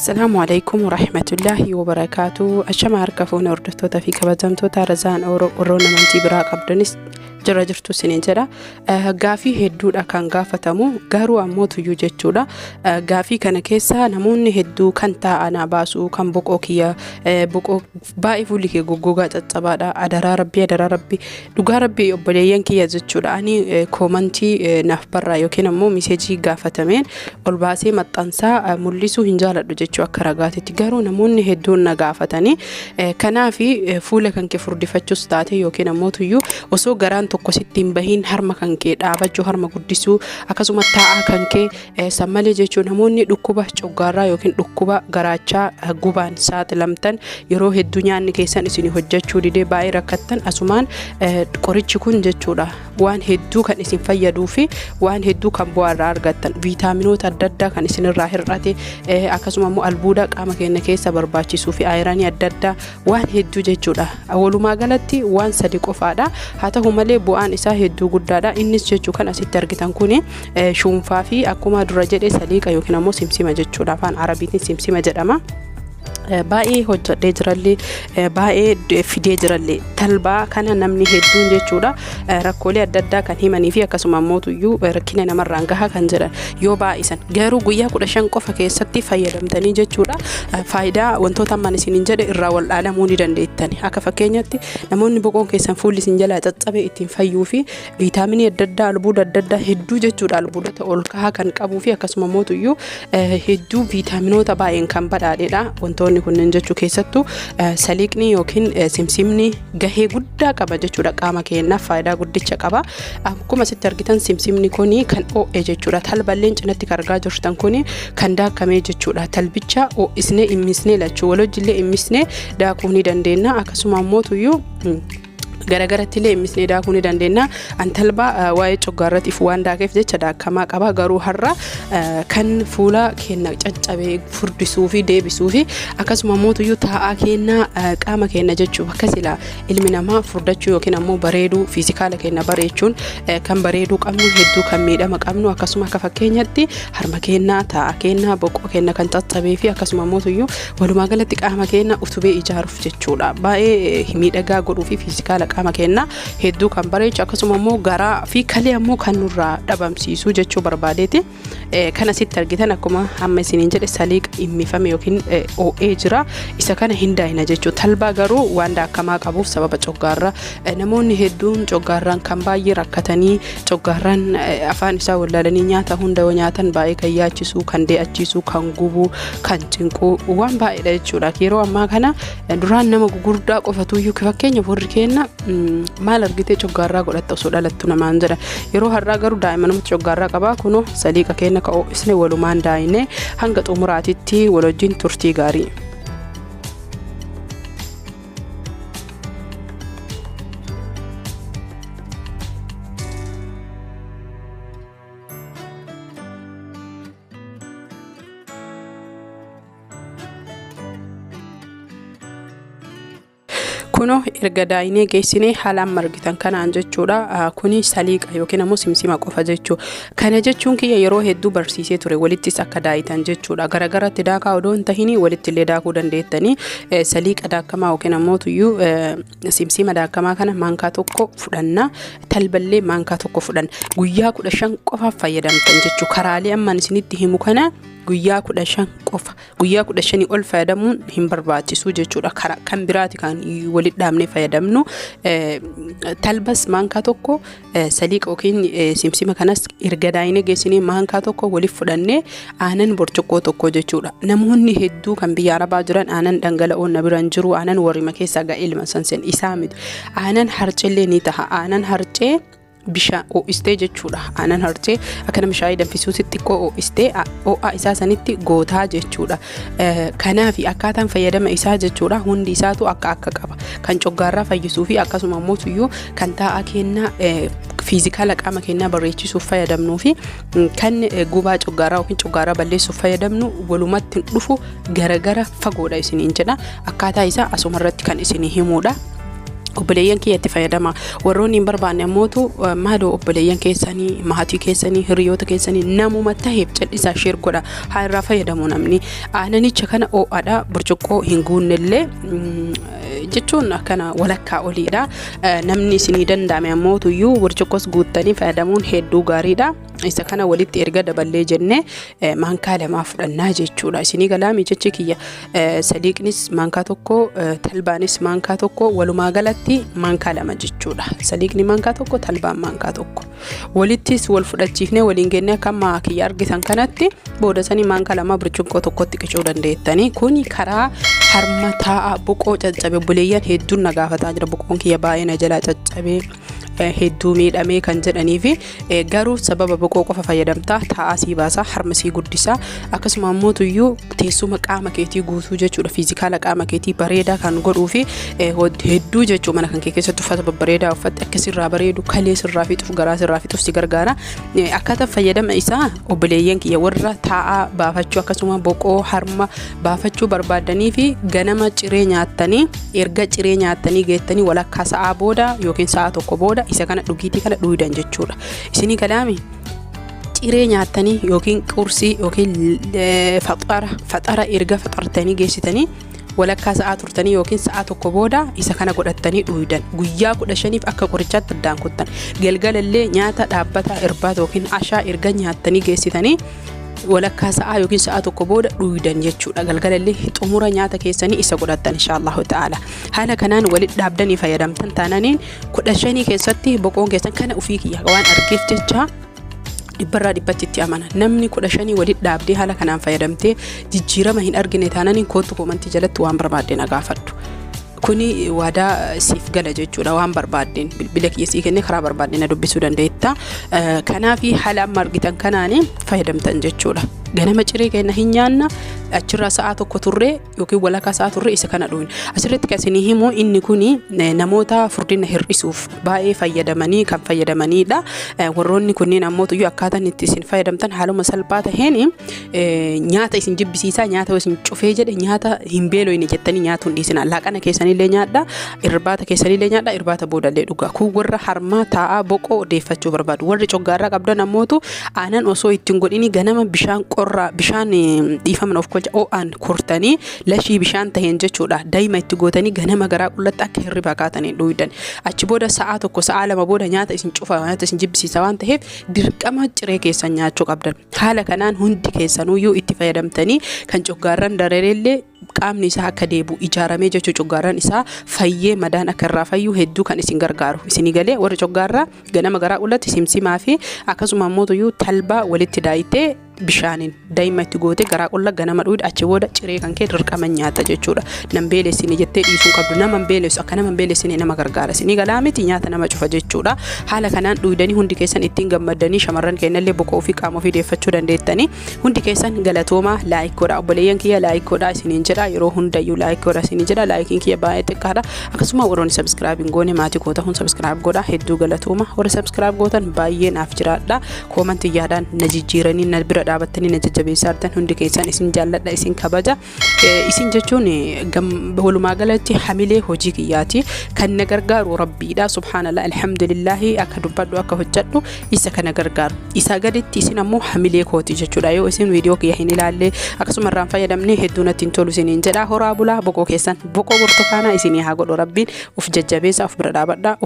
Assalaamu alaikum warahmatullaahi wabarakaatu. Ashama harka fuune hordoftoota fi kabajamtoota Razaan warroon amantii biraa qabdanis jira jirtu isiniin jedha. Gaafii hedduudha kan gaafatamu garuu ammoo tuyyuu jechuudha. Gaafii kana keessa namoonni hedduu kan taa'anaa baasuu kan boqoo kiyya boqoo baay'ee fuulli kee goggogaa caccabaadha. Adaraa rabbii adaraa rabbii dhugaa rabbii obboleeyyan kiyya jechuudha. Ani koomantii naaf barraa yookiin ammoo miseejii gaafatameen ol baasee maxxansaa mul'isuu hin jaaladhu jechuu akka ragaatitti garuu namoonni hedduun na gaafatanii kanaaf fuula kan kee furdifachuus taate yookiin ammoo tuyyuu osoo garaan tokko sitti hin bahiin harma kan kee dhaabachuu harma guddisuu akkasuma taa'aa kan kee san malee jechuun namoonni dhukkuba coggaarraa yookiin dhukkuba garaachaa gubaan saaxilamtan yeroo hedduu nyaanni keessan isin hojjechuu didee baay'ee rakkattan asumaan qorichi kun jechuudha waan hedduu kan isin fayyaduu fi waan hedduu kan bu'aa irraa argattan viitaaminoota adda addaa kan isinirraa hir'ate akkasuma immoo albuuda qaama keenya keessa barbaachisuu fi ayiranii adda addaa waan hedduu jechuudha. Walumaa galatti waan sadi qofaadha. Haa ta'u malee bu'aan isaa hedduu guddaadha. Innis jechuu kan asitti argitan kuni shuunfaa fi akkuma dura jedhe saliiqa yookiin ammoo simsima jechuudha. Afaan Arabiitiin simsima jedhama. Baay'ee hojjedhee jirallee baay'ee fidee jirallee talbaa kana namni hedduun jechuudha rakkoolee adda addaa kan himanii fi akkasuma ammoo tuyyuu rakkina namarraan gaha kan jedhan yoo baay'isan garuu guyyaa 15 qofa keessatti fayyadamtanii jechuudha faayidaa wantoota ammaan isiniin jedhe irraa waldhaalamuu ni dandeettani. Akka fakkeenyatti namoonni boqoon keessan fuulli isin jalaa caccabe ittiin fayyuu fi viitaaminii adda addaa albuuda adda addaa hedduu jechuudha albuudota ol kahaa kan qabuu fi akkasuma ammoo tuyyuu hedduu viitaaminoota baay'een kan badhaadheedha wantoonni kunneen jechuu keessattuu saliiqni yookiin simsimni gahee guddaa qaba jechuudha qaama keenyaaf faayidaa guddicha qaba. Akkuma asitti argitan simsimni kun kan oo'e jechuudha talballeen cinatti kan argaa jirtan kun kan daakamee jechuudha talbicha oo'isnee immisnee lachuu walhojjillee immisnee daakuu ni dandeenya akkasuma ammoo tuyyuu garagaratti illee immisnee daakuu ni dandeenya. An talbaa waa'ee coggaarratiif waan daakeef jecha daakamaa qaba garuu har'a kan fuula keenya caccabee furdisuu fi deebisuu fi akkasuma mootuyyuu taa'aa keenya qaama keenya jechuuf akka silaa ilmi namaa furdachuu yookiin ammoo bareeduu fiizikaala keenya bareechuun kan bareeduu qabnu hedduu kan miidhama qabnu akkasuma akka fakkeenyatti harma keenya taa'aa keenya boqoo keenya kan caccabee fi akkasuma mootuyyuu walumaa galatti qaama keenya utubee ijaaruuf jechuudha. Baay'ee miidhagaa godhuu fi fiizikaala qaama keenya hedduu kan bareechu akkasuma immoo garaa fi kalee ammoo kan nurraa dhabamsiisu jechuu barbaadeeti. Kan asitti argitan akkuma amma isiniin jedhe saliiqa immifame yookiin oo'ee jira. Isa kana hin daayina jechuudha. Talbaa garuu waan daakamaa qabuuf sababa coggaarraa namoonni hedduun coggaarraan kan baay'ee rakkatanii coggaarraan afaan isaa wallaalanii nyaata hunda yoo nyaatan baay'ee kan yaachisu, kan dee'achiisu, kan gubu, kan cinqu waan baay'eedha jechuudha. Yeroo ammaa kana duraan nama gugurdaa qofatuyyuu fakkeenyaaf warri keenna maal argitee coggaarraa godhatta osoo dhalattu namaan jedha. Yeroo har'aa garuu daa'immanumatti coggaarraa qabaa kunoo saliiqa keenna ka ho'isne walumaan daayinee hanga xumuraatitti wal wajjin turtii gaarii. Kunoo erga daayinee geessinee haala amma argitan kanaan jechuudha. Kuni saliiqa yookiin ammoo simsima qofa jechuudha. Kana jechuun kiyya yeroo hedduu barsiisee ture walittis akka daayitan jechuudha. Garagaratti daakaa odoo hin tahinii walitti illee daakuu dandeettanii saliiqa daakamaa yookiin ammoo tuyyuu simsima daakamaa kana maankaa tokko fudhanna. Talballee maankaa tokko fudhanna. Guyyaa 15 qofaaf fayyadamtan jechuudha. Karaalee ammaan isinitti himu kana guyyaa 15 qofa. Guyyaa 15 ol fayyadamuun hin barbaachisu jechuudha. Karaa kan biraati kan walitti dhaabnee fayyadamnu. Talbas maankaa tokko saliiqa yookiin simsima kanas erga daayinee geessinee maankaa tokko walitti fudhannee aanan burcuqqoo tokko jechuudha. Namoonni hedduu kan biyya Arabaa jiran aanan dhangala'oon na bira hin jiru aanan warrima keessaa ga'ee ilma sansen isaa miti. Aanan harcellee ni taha. Aanan harcee bishaan ho'istee jechuudha. Aanan harcee akka nama shaayii danfisuutti xiqqoo ho'istee ho'a isaa sanitti gootaa jechuudha. Kanaaf akkaataan fayyadama isaa jechuudha hundi isaatu akka akka qaba. Kan coggaarraa fayyisuu fi akkasuma immoo tuyyuu kan taa'aa kennaa fiizikaala qaama kennaa bareechisuuf fayyadamnuu fi kan gubaa coggaarraa yookiin coggaarraa balleessuuf fayyadamnu walumatti dhufu garagara fagoodha isiniin jedha. Akkaataa isaa asumarratti kan isinii himuudha. Obboleeyyan kiyya, itti fayyadama. Warroonni hin barbaanne ammootu maaloo obboleeyyan keessanii, maatii keessanii, hiriyoota keessanii, namuma taheef cal'isaa share godha, haa irraa fayyadamu namni. Aananicha kana ho'aadha, burcuqqoo hin guunnellee jechuun akkana walakkaa oliidha. Namni isinii danda'ame ammootuyyuu burcuqqoos guuttanii fayyadamuun hedduu gaariidha. Isa kana walitti erga daballee jennee maankaa lamaa fudhannaa jechuudha. Isinii galaami jechi kiyya? Saliiqnis maankaa 1, talbaanis maankaa 1, walumaa galatti maankaa 2 jechuudha. Saliiqni maankaa 1, talbaan maankaa 1. Walittis wal fudhachiifnee waliin gennee akka amma kiyya argitan kanatti booda sanii maankaa 2 burcuqqoo tokkotti qicuu dandeettanii. Kuni karaa harma taa'aa boqoo caccabe, obboleeyyan hedduun na gaafataa jira. Boqoon kiyya baay'ee na jalaa caccabee, hedduu miidhamee kan jedhanii fi garuu sababa boqoo qofa fayyadamtaa, taa'aa sii baasaa, harma sii guddisaa, akkasuma ammoo tuyyuu teessuma qaama keetii guutuu jechuudha, physical qaama keetii bareedaa kan godhuu fi hedduu jechuu, mana kan kee keessatti uffata babbareedaa uffatte akka sirraa bareedu, kalee sirraa fixuuf, garaa sirraa fixuuf si gargaara. Akkaataa fayyadama isaa, obboleeyyan kiyya, warra taa'aa baafachuu akkasuma boqoo harma baafachuu barbaadanii fi ganama ciree nyaattanii, erga ciree nyaattanii geettanii walakkaa sa'aa booda yookiin sa'a 1 booda isa kana dhugiitii kana dhuydan jechuudha. Isinii galaami? Ciree nyaattanii yookiin qursii yookiin faxara faxara erga faxartanii geessitanii walakkaa sa'aa turtanii yookiin sa'a 1 booda isa kana godhattanii dhuydan. Guyyaa 15f akka qorichaatti addaan kuttan. Galgalallee nyaata dhaabbata irbaata yookiin ashaa erga nyaattanii geessitanii walakkaa sa'aa yookiin sa'a 1 booda dhuydan jechuudha. Galgalallee xumura nyaata keessanii isa godhattan, inshaallahu ta'ala. Haala kanaan walitti dhaabdanii fayyadamtan taananiin 15 keessatti boqoon keessan kana ofii kiyya waan argeef jecha dhibbarraa dhibbatti itti amana. Namni 15 walitti dhaabdee haala kanaan fayyadamtee jijjiirama hin argine taananiin kootu comment jalatti waan barbaadde na gaafadhu. Kuni waadaa siif gala jechuudha. Waan barbaaddeen bilbila kiyya sii kennee karaa barbaadde na dubbisuu dandeetta. Kanaaf haala amma argitan kanaan fayyadamtan jechuudha. Ganama ciree keenya hin nyaanna, achirraa sa'a 1 turree yookiin walakkaa sa'a turree isa kana dhugna. Asirratti kan isinii himu, inni kuni namoota furdina hir'isuuf baay'ee fayyadamanii kan fayyadamanidha. Warroonni kunneen ammoo tuyyuu akkaataan itti isin fayyadamtan haaluma salphaa taheen nyaata isin jibbisiisaa, nyaata isin cufee jedhe, nyaata hin beeloyne jettanii nyaata hin dhiisina. Laaqana keessanillee nyaadha, irbaata keessanillee nyaadha, irbaata boodallee dhugaa. Kun warra harmaa taa'aa boqoo odeeffachuu barbaadu. Warri coggaarraa qabdan ammootu aanan osoo ittiin godhini ganama bishaan qorraa, bishaan dhiifama of kolcha ho'aan kortanii lashii bishaan taheen jechuudha. Daa'ima itti gootanii ganama garaa qullatti akka hirribaa kaatanii dhuydan. Achi booda sa'a 1, sa'a 2 booda nyaata isin cufa, nyaata isin jibbisiisa waan ta'eef dirqama ciree keessan nyaachuu qabdan. Haala kanaan hundi keessanuyyuu itti fayyadamtanii kan coggaarran dareellee qaamni isaa akka deebi'u ijaaramee jechuu, coggaarran isaa fayyee madaan akka irraa fayyu hedduu kan isin gargaaru. Isinii galee? Warri coggaarraa ganama garaa qullatti simsimaa fi akkasuma ammoo talbaa walitti daayitee bishaaniin daa'ima itti goote garaa qulla ganama dhuyda. Achi booda ciree kan kee dirqama nyaata jechuudha. Nan beelessine jettee dhiisuu qabdu. Nama hin beelessu, akka nama hin beelessine nama gargaara. Isinii galaa miti? Nyaata nama cufa jechuudha. Haala kanaan dhuydanii hundi keessan ittiin gammaddanii shamarran keenyallee boqoo ofii qaama ofii deeffachuu dandeettanii. Hundi keessan galatoomaa. Like godha, obboleeyyan kiyya, like godha isiniin jedha. Yeroo hundayyuu like godha isiniin jedha. Likeiin kiyya baay'ee xiqqaadha. Akkasuma warroonni subscribe hin goone maatii koo ta'uun subscribe godha. Hedduu galatooma. Warri subscribe gootan baay'ee naaf jiraadha. Comment yaadaan na jijjiiranii na bira dhaabattanii na jajjabeessaa jirtan hundi keessan isin jaalladha, isin kabaja. Isin jechuun walumaa galatti hamilee hojii kiyyaati. Kan na gargaaru rabbiidha, subhaanallah, alhamdulillahi. Akka dubbadhu, akka hojjedhu isa kana gargaaru. Isaa gaditti isin ammoo hamilee kooti jechuudha. Yoo isin viidiyoo kiyya hin ilaalle akkasuma irraan fayyadamne hedduu natti hin tolu isiniin jedha. Horaa bulaa, boqoo keessan boqoo burtukaanaa isinii haa godhu rabbiin. Uf jajjabeessa, uf bira dhaabadha.